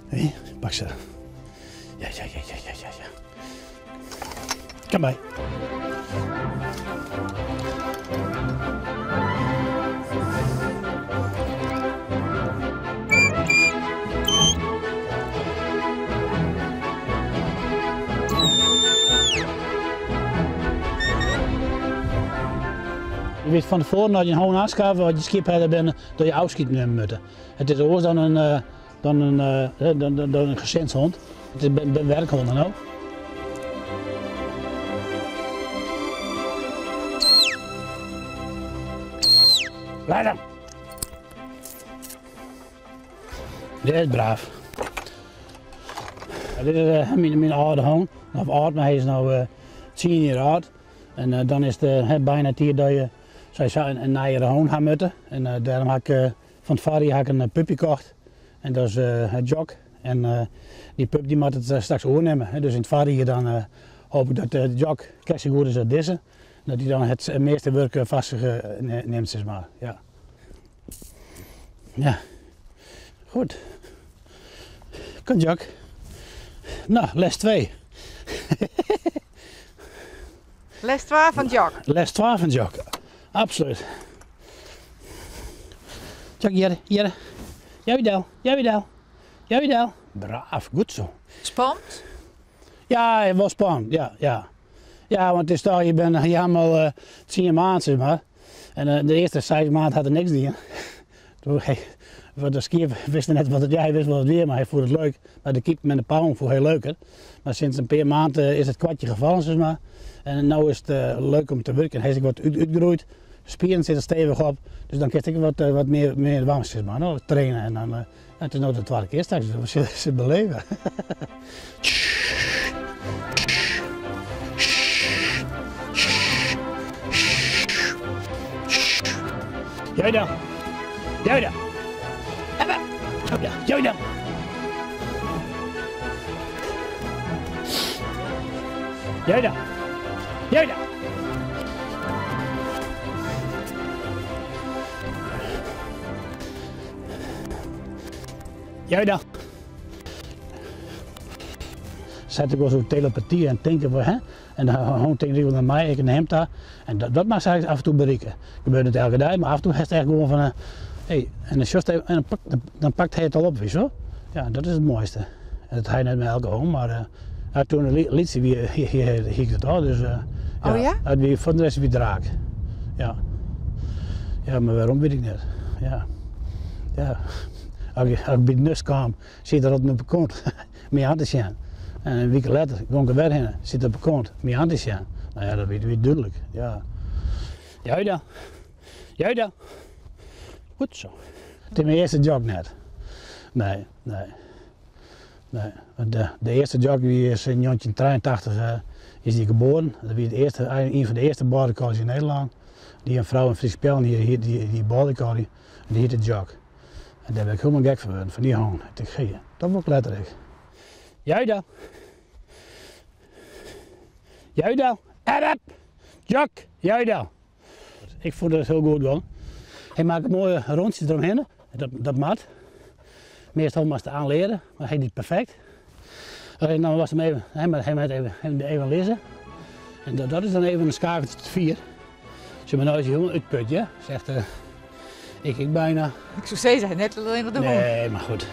Hé, pak ze. Ja, ja, ja, ja, ja, ja, ja. Kom by. Je wit fan tefoaren as je in hûn oanskaffe, as je skiepherder binne, dat je ôfskied nimme moatte. It is oars dan in, eh, dan in, eh, dan, dan, dan in gezinshond. It is bin werkhonden no. Blijf Dit is braaf. Dit is eh, myn, myn âlde hûn. Of âld, mar hy is no uh, 10 jier âld. En uh, dan is it uh, bijna tiid dat je sa in, in nijere hûn ha moatte. En uh, dêrom ha ik uh, fan it foarjier ha ik in puppy kocht. En dat is uh, Jock. En uh, dy pup dy moat it straks oernimme. Dus yn it foarjier dan uh, hoop ik dat uh, Jock krekt sa goed is as dizze. Dat hy dan it measte wurk foar sich nimt, sis mar. Ja. Ja. Goed. Kom Jock. Nou, les 2. Les 2 fan Jock. Les 2 fan Jock. Absoluut. Jock, hier, hier. Jij del, jij del. Jij del. Braaf, goed zo. Spannend? Ja, wol spannend. Ja, ja. Ja, want it is toch, je bent helemaal 10 maand, zeg maar. En de earste 6 maand hat er niks dien. Toen, hey, want de skiep wist net wat it, ja, hy wist wol wat it wie, mar hy fûn it leuk. Mar de kipen en de pauwen fûn hy leuker. Mar sinds in pear maand is it kwartje gefallen, sis mar. En no is it leuk om te wurkjen. Hy is ek wat út, útgroeid. De spieren sitte stevich op. Dus dan kinst ek wat, wat mear, mear dwaan, sis mar. No, trainen en dan, ja, it is no de twadde kear straks, dus we sille se beleve. Jij dan. Jij dan. Jij dan. Jij dan. Jij dan. Jij dan. Set ik wol zo'n telepathie en tinke van, hè? En dan hûn tinkt ek wol nei my, ik nei him ta. En dat, dat moat af en toe berikke. Gebeurt net elke dei, mar af en toe hast echt gewoan fan, hey, en dan sjochst even, en dan pakt, dan pakt hy it al op, witst wol. Ja, dat is it moaiste. En dat ha je net mei elke hûn, mar uh, ja, toen ik lyts wie, hie ik dat al. Dus, uh, ja, Oh ja? It wie, foar de rest wie draak. Ja. Ja, mar wêrom wit ik net. Ja. Ja. As ik, as ik by de nust kaam, siet er op de kont my oan te sjen. En in wike letter gong ik der wer hinne, siet er op de kont my oan te sjen. No ja, dat wie, wie dúdlik. Ja. Jij dan. Jij dan. Goed zo. It is myn earste Jock net. Nee, nee. Nee. Want de, de earste Jock wie is yn 1983 uh, is dy geboren. Dat wie it earste, ien fan de earste border collies yn Nederlân. Dy in frou yn Frysk Peallen hie, dy, dy border collie, en dy hiette Jock. En dêr bin ik hielendal gek fan wurden, fan dy hûn. Ik tink, hé, dat wol ik letter ek. Jij dan. Jij dan. Erp. Jock, jij dan. Ik fûn dat it hiel goed gong. Hy makke moaie rûntsjes deromhinne. Dat, dat moat. Meastal moatst it oanleare, mar hy die it perfekt. Alleen dan was hem even, hy moat, hy moat even, even lizze. En dat, dat is dan even in skakeltsje te fier. Zeg maar, no is hy hielendal útput, ja. Zegt, uh, ik, ik bijna. Ik soe sizze, net allinnich de hûn. Nee, mar goed.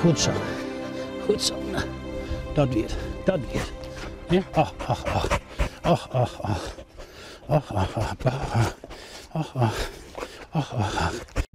Goed zo. Goed zo. Dat wie it. Dat wie it. Ja? Ach, ach, ach. Ach, ach, ach. Ach, ach, ach. Ach, ach. Ach, ach, ach.